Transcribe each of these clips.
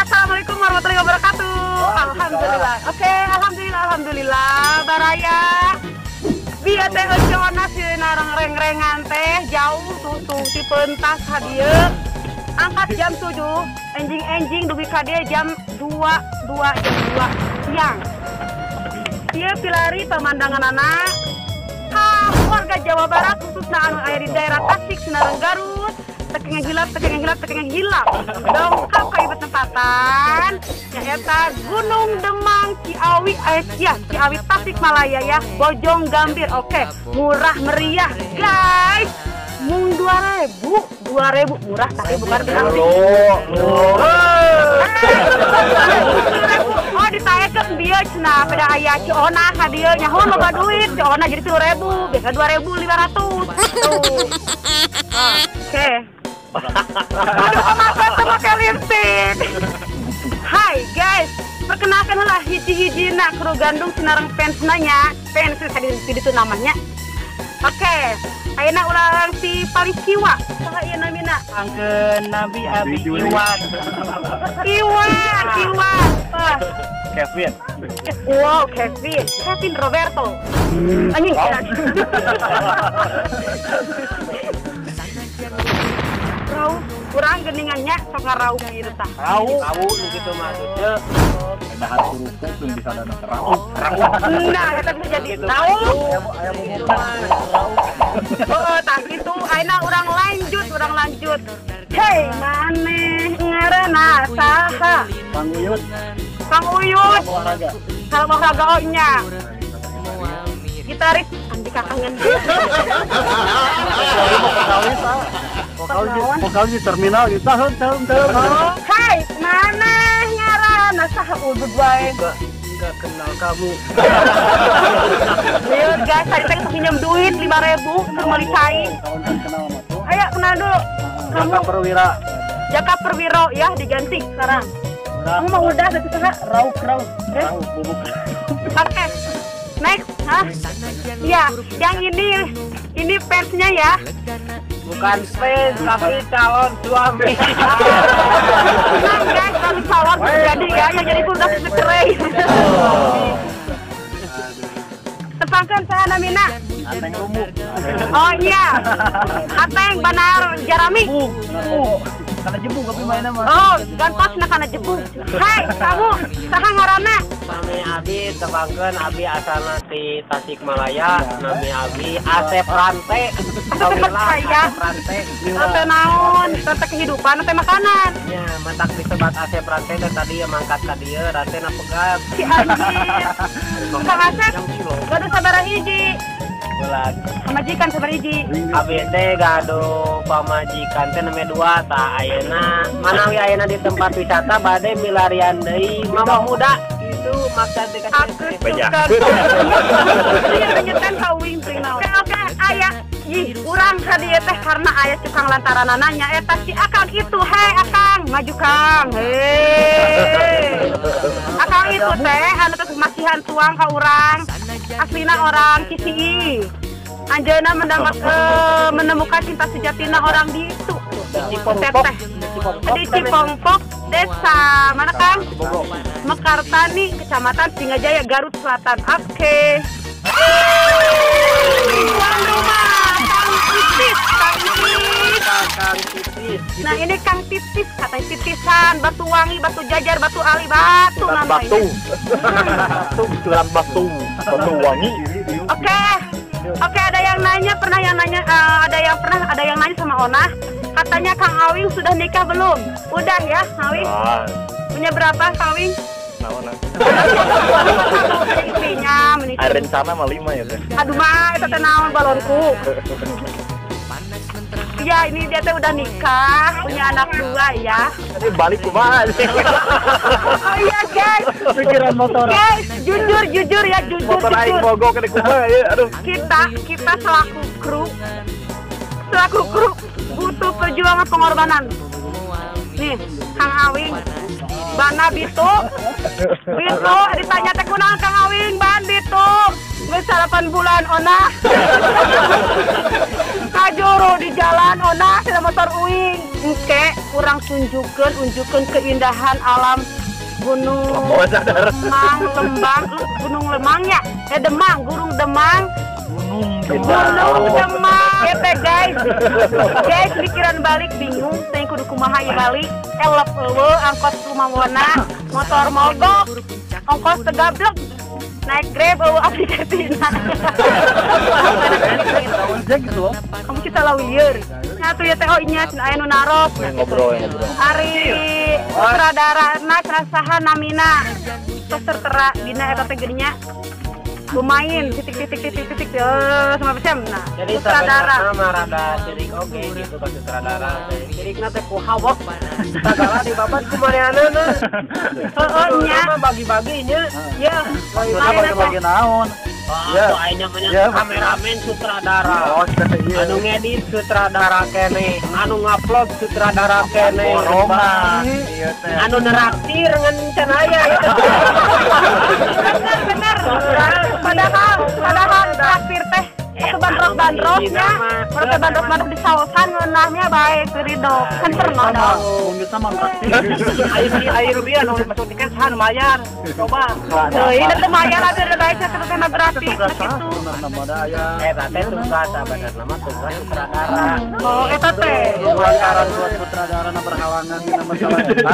Assalamualaikum warahmatullahi wabarakatuh. Alhamdulillah. Oke, alhamdulillah, alhamdulillah. Baraya. Bieu teh euceuna sinareng reng-rengan teh jauh tuh ti pentas ka dieu. Angkat jam 7, enjing-enjing dugi ka dieu jam 2, 2 jam 2 siang. Ieu pilari pemandanganana ka warga Jawa Barat khususna anu aya di daerah Tasik sinareng Garut. Tekeng hilap, tekeng hilap, tekeng hilap. Dongkap ka ieu tempatan nyaeta Gunung Demang Ciawi, ya, Ciawi Tasikmalaya ya, Bojong Gambir. Oke, murah meriah guys. Mung 2000, 2000 murah tapi bukan berarti. Oh, ditaekeun bieu cenah pada aya Ciona ka dieu nyaho loba duit, Ciona jadi 3000, biasa 2500. Tuh. Oke. Aduh, kemakan sama pakai lipstick. Hai guys, perkenalkan lah hiji-hijina kru gandung sinareng fansna nya. Fans tadi itu namanya. Oke, ayeuna ulang si paling kiwa. Saha ieu namina? Angkeun Nabi Abi Iwan. Iwan, Iwan. Kevin. Wow, Kevin. Kevin Roberto. Anjing. Rauh, kurang geningannya sok ngarauh ieu tah. Rauh, rauh nu kitu mah teh. Dahar kerupuk tuh bisa ada rauh. Nah, eta bisa jadi rauh. Oh, tah kitu ayeuna urang lanjut, urang lanjut. Hei, maneh ngaranna saha? Kang Uyut. Kang Uyut. Olahraga. Kalau olahraga oh nya. Gitaris Andika kangen. Vokal di terminal gitu. Tahun tahun tahun. Oh, hai, mana ngaranna saha udud wae. Enggak kenal kamu. Lihat guys, tadi saya pinjam duit 5.000 ke meuli cai. Ayo kenal dulu. Kamu Jaka Perwira. Jaka Perwiro ya diganti sekarang. Kamu mau udah berarti saha? Rauh rauh. Rauh bubuk. Oke. Next, hah? Ya, yang ini fansnya ya. Bukan fans, tapi calon suami. Nah, guys, kalau calon jadi ya, yang jadi pun udah cerai. Tepangkan saha namina? Ateng Rumuk. Oh iya, Ateng Banar Jarami. Karena jebuk tapi mainnya mah. Oh, gantos na karena jebuk. Hai, kamu saha ngaranna? Nami Abi tepangkeun Abi asalna ti Tasikmalaya, nami Abi Asep Rante. Saya Asep Rante. Teh naon? Teh kehidupan teh makanan. Nya, matak disebat Asep Rante teh tadi mangkat ka dieu, rantena pegat. Si anjir. Kang Asep, gaduh sabaraha hiji? Bulan. Pamajikan sabaraha hiji? Abi teh gaduh pamajikan teh name 2 tah ayeuna. Manawi ayeuna di tempat wisata bade milarian deui mama muda. Itu maksud teh aku suka. Iya penyetan ka uing teuing naon. Oke, aya ih urang ka dieu teh karena aya cukang lantaranana nya eta si Akang itu. Hei Akang, maju Kang. Hei. Akang itu teh anu teh masihan tuang ka urang. Aslina orang Kisii. Anjeunna menemukan cinta sejatina orang di itu. Teteh. Di Cipongpok, desa mana Kang? Mekartani, Kecamatan Singajaya, Garut Selatan. Oke. Tuan rumah, Kang Titis, Kang Titis. Kang Titis. Nah ini Kang Titis, katanya titisan, batu wangi, batu jajar, batu ali, batu namanya. Batu. Batu, batu, batu wangi. Oke. Oke, ada yang nanya, pernah yang nanya, ada yang nanya sama Ona. Katanya Kang Awing sudah nikah belum? Udah ya, Kang Awing? Punya berapa, Kang Awing? Istrinya menikah. Ada rencana mah 5 ya teh. Aduh mah, itu teh naon balonku. Iya, ini dia teh udah nikah, punya anak 2 ya. Ini balik kumaha sih? Oh iya guys. Pikiran motor. Guys, jujur jujur ya, jujur. Motor aing mogok ke kumaha ya, aduh. Kita selaku kru, butuh perjuangan pengorbanan. Nih, Kang Awing, bana bitu, bitu ditanya teh kunaon Kang Awing, ban bitu. Geus 8 bulan ona. Kajuru di jalan ona sepeda motor uing. Engke urang tunjukkeun keindahan alam Gunung Lemang, Lembang, Gunung Lemang ya. Demang, Gunung Demang. Gunung Demang. Eta guys. Guys, pikiran balik bingung teh kudu kumaha ieu balik. Elep eueuh angkot kumaha motor mogok. Ongkos tegablek. Naik Grab eueuh aplikasina. Kamu kita lawieur. Nya tuh ya teh oh nya cenah aya nu naros. Ngobrol. Ari sutradarana cenah saha namina. Tos tertera dina eta teh geunya. Lumayan titik-titik-titik-titik sama macam nah. Jadi sutradara mah rada cerik oge gitu ka sutradara. Cerikna teh ku hawak. Sagala dibabat ku manehanana. Heeh nya bagi-bagi nya. Ya, bagi-bagi naon? Ya, aing namanya kameramen sutradara. Oh, anu ngedit sutradara keneh, anu ngupload sutradara keneh. Anu neraktir ngan can aya. Bener, bener. Padahal traktir teh itu bandrok-bandroknya, mereka bandrok-bandrok di saosan ngeunahnya bae teu ridho. Kan pernah dong. Mun sama traktir. Air rupiah nu masuk tiket saha nu mayar. Coba. Teuing teu mayar atuh da bae cenah teh gratis kitu. Eta teh tugas sabenerna mah tugas sutradara. Oh, eta teh. Lantaran buat sutradara na berhalangan dina masalah eta.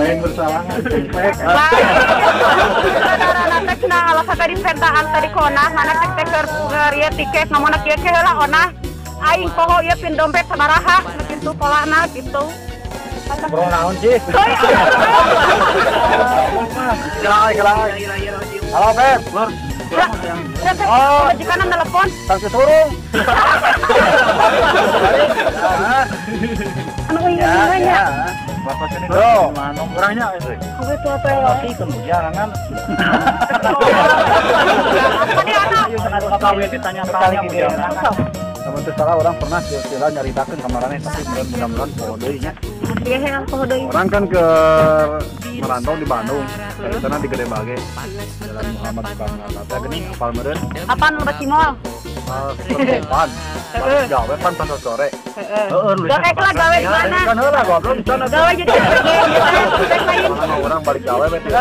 Lain bersalangan. Sutradara teh cenah alasan tadi pentaan tadi konah mana cek teh keur ieu tiket ngomongna kieu ke heula onah aing poho ieu pin dompet sabaraha kitu polana gitu. Bro naon sih? Kelai. Halo Beb, lur. Oh, majikan telepon. Tangsi turung. Anu ieu nya. Bapak sini bro, mana orangnya itu? Aku itu apa ya? Tapi kemudian. Tadi ditanya-tanya Namun salah orang pernah sila nyaritakeun kamarane tapi mudah-mudahan poho deui nya. Orang kan ke merantau di Bandung, dari sana di Gede Bage, Jalan Muhammad Soekarno Hatta geuning apal meureun. Apaan nu Cimol? Pan. Gawe pan pas sore. Heeh. Gawe lah gawe di mana? Kan heula goblok di sana. Gawe jadi lain. Orang balik gawe we teh.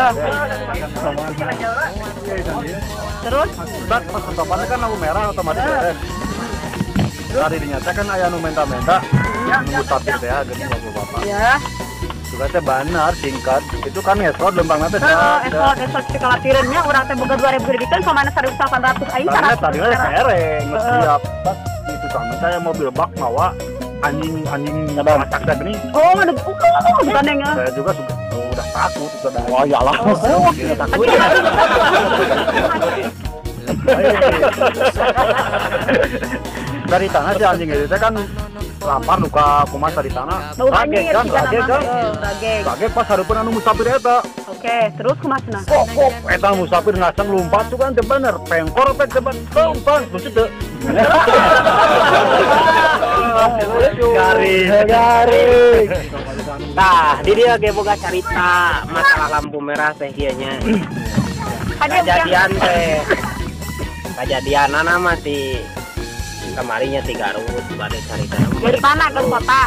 Terus pas stopannya kan lampu merah otomatis ya. Tadi dinyatakan aya nu menta-menta nunggu tapir teh geuning bapak-bapak. Ya. Juga teh benar singkat. Itu kan ngesot lempangna teh. Heeh, esot sekalatireun nya urang teh boga 2000 dibikeun ka mana 1800 aing sarat. Tadi we sereng geus siap. Itu sama saya mobil bak mawa anjing acak teh geuning. Oh, aduh, gandeng. Saya juga udah takut itu dah. Wah, iyalah. Takut. Dari tanah si anjing itu kan lampar luka kumas dari tanah. Rage kan, rage pas hareupeun anu musafir eta. Oke, terus kumasna? Kok eta musafir ngasang lompat tuh kan teu bener, pengkor teh teu lompat, lucu teu. Garing. Tah, di dieu ge boga carita masalah lampu merah teh ieu nya. Kejadian teh. Kejadianana mah ti kamarinya ti Garut bade carita. Dari mana ke kota?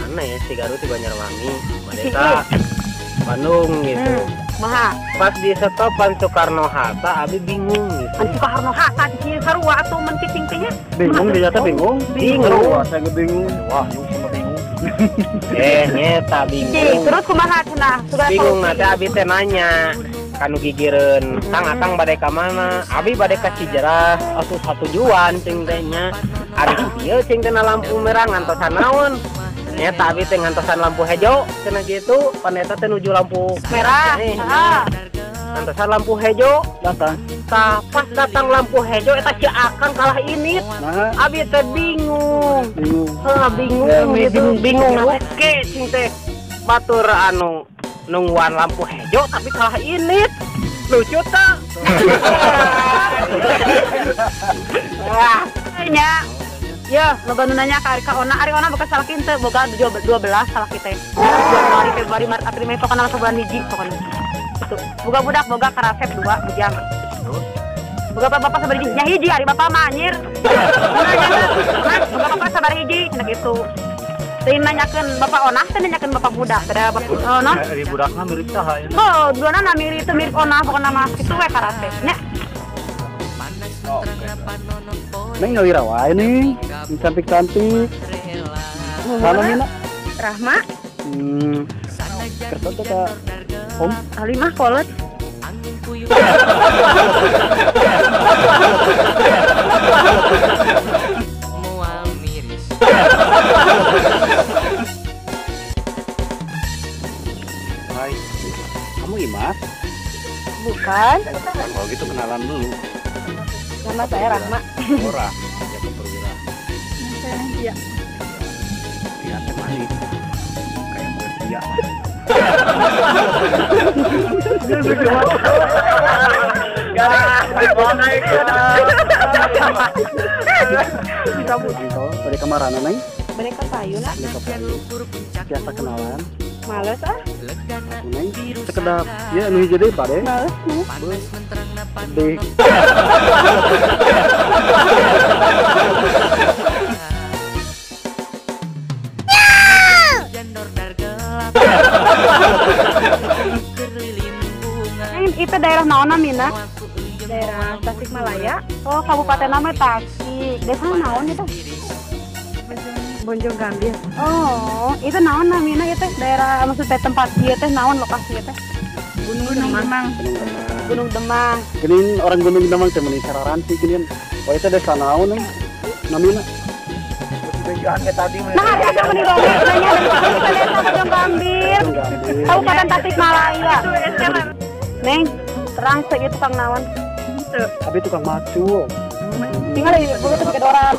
Aneh ti Garut ti Banjarwangi, bade ka Bandung gitu. Maha. Pas di stopan Soekarno Hatta abi bingung gitu. An Soekarno Hatta di sarua atuh mun cicing teh nya. Bingung dia teh bingung. Bingung. Saya bingung. Wah, yung sama bingung. Nyeta bingung. Terus kumaha cenah? Bingung teh abi teh nanya. Kanu gigireun, tang akang bade ka mana? Abi bade ka Cijerah, asuh satujuan cing teh nya. Ari ieu cing teh lampu merah ngantosan naon? Nyeta abi teh ngantosan lampu hejo cenah kitu, pan eta teh nuju lampu merah. Heeh. Ngantosan lampu hejo, datang. Tah pas datang lampu hejo eta si akang kalah init. Abi teh bingung. Heuh, bingung gitu, bingung oke cing teh. Batur anu nungguan lampu hejo tapi kalah init. Lucu tak? Wah, nya. Ya, loba nu nanya ka Ari ka Ona, Ari Ona boga salaki henteu, boga 12 salaki teh. Januari, Februari, Maret, April, Mei pokona sabulan hiji pokona. Gitu. Boga budak boga karasep 2 bujang. Boga bapak sabar hiji nya hiji ari bapak mah anjir. Boga bapak sabar hiji cenah kitu. Teu nanyakeun bapak onah teh nanyakeun bapak budak. Teh bapak oh non. Ari budakna mirip saha ya? Oh, duana mirip teu mirip onah pokona mah kitu we karate nya. Neng nyalira wae nih, cantik-cantik. Mana Mina? Rahma. Kersa teh ka Om? Ahli mah kolot. Hai, kamu Imas? Bukan. Kalau gitu kenalan dulu. Nama saya Rahma. Ora, ya perwira. Saya Iya. Iya, teh manis. Kayak Persia. Bade kamarana Neng? Bade ka payun lah. Biasa kenalan. Males ah. Neng, sekedap ya nu hiji deui bade. Males nih. Deh. Neng, itu daerah naon namina? Daerah Tasikmalaya. Oh, kabupaten nama Tasik. Desa naon itu? Bonjong Gambir. Oh, itu naon namina itu daerah maksudnya tempat ieu teh naon lokasi teh? Gunung Demang. Gunung Demang. Geuning orang Gunung Demang teh meuni sararanti geuning. Oh, itu desa naon neng? Namina? Nah, ada yang meuni rame nanya dari kita desa Bojong Gambir. Kabupaten Tasikmalaya. Neng, terang seueur tukang naon? Tapi tukang macul. Tinggal di bulu teh kedoran.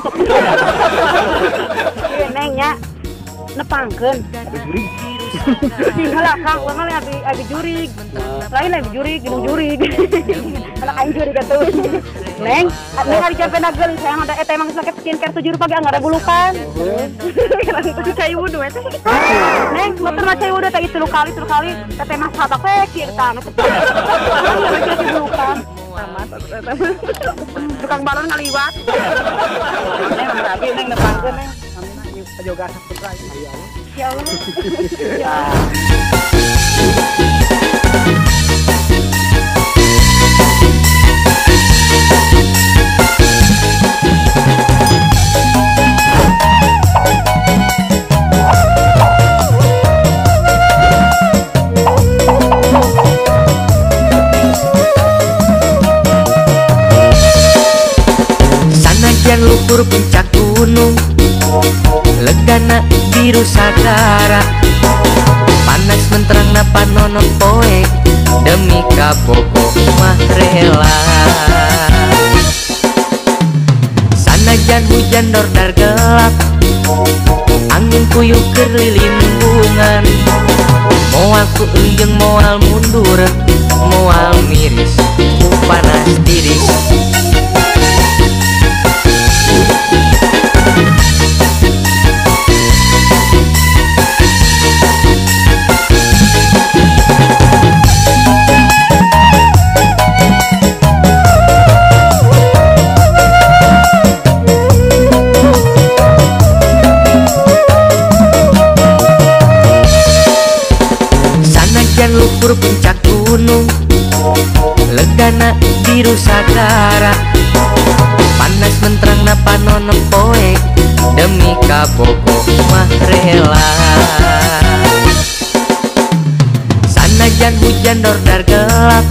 Ieu Neng nya nepangkeun. Abi jurig. Tinggal lah Kang, urang mah abi jurig. Lain abi jurig, ginung jurig. Anak aing jurig atuh. Neng, neng hari capek nagel sayang ada eta emang make skincare 7 rupa ge enggak ada bulukan. Langsung cai wudu eta. Neng, motor mah cai wudu teh 3 kali, 3 kali teh mah sabak we kieu tah. Bulukan. Tukang balon ngaliwat. Neng abi neng nepangkeun neng. Yoga Saputra. Ya Allah. Ya. Sanajan luhur puncak gunung, legana biru sagara, panas menterang panono poe, demi kabogoh mah rela. Sanajan hujan dordar gelap, angin puyuh keur lilimbungan, moal ku euyeng moal mundur, moal miris ku panas tiris. Sanajan luhur puncak gunung, legana biru sagara, panas menterang panono poe, demi kabogoh mah rela. Sanajan hujan dordar gelap,